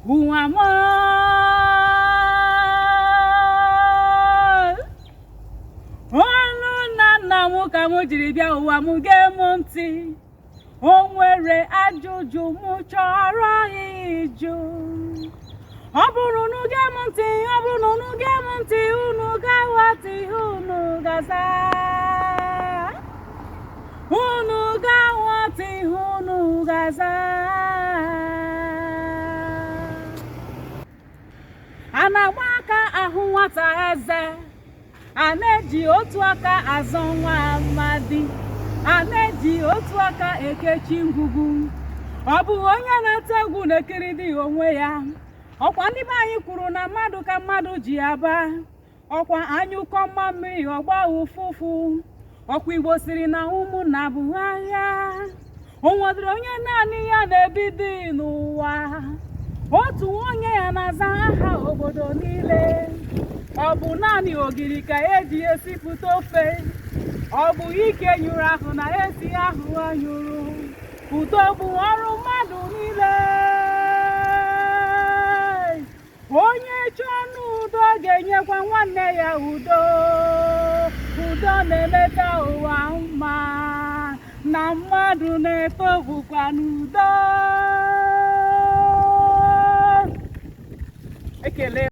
Who am I? Olu nna nna m ka m jiri bịa ụwa m gee m ntị. O nwere ajụjụ m chọrọ ịjụ. Ọ bụrụ unu gee m ntị, ọ bụrụ na unu gee m ntị, unu ga-aghọta ihe unu ga-aza. Unu ga-aghọta ihe unu ga-aza. A na-agba aka ahụ nwata eze. A na-eji otu aka azọ nwa amadi. A na-eji otu aka ekechi ngwugwu. Ọ bụ onye na-ete egwu na-ekiri dị onwe ya. Ọkwa ndị be anyị kwuru na mmadụ ka mmadụ ji aba. Ọkwa anyụkọọ mamịrị ọ gbaa ụfụfụ. Ọkwa Igbo siri na ụmụnna bụ agha. O nwedịrị onye naanị ya na-ebi dị n'ụwa. Otu onye ya na-aza aha obodo niile. Ọ bụ naanị ogiri ka eji esipụta ofe. Ọ bụ ike nyụrụ ahụ na esi ahụ anyụrụ. Udo bụ ọrụ mmadụ niile. Onye chọọ n'udo ga-enyekwa nwanne ya udo. Udo na-emeta ụwa mma na mmadụ na-eto bụkwa n'udo. Ekele.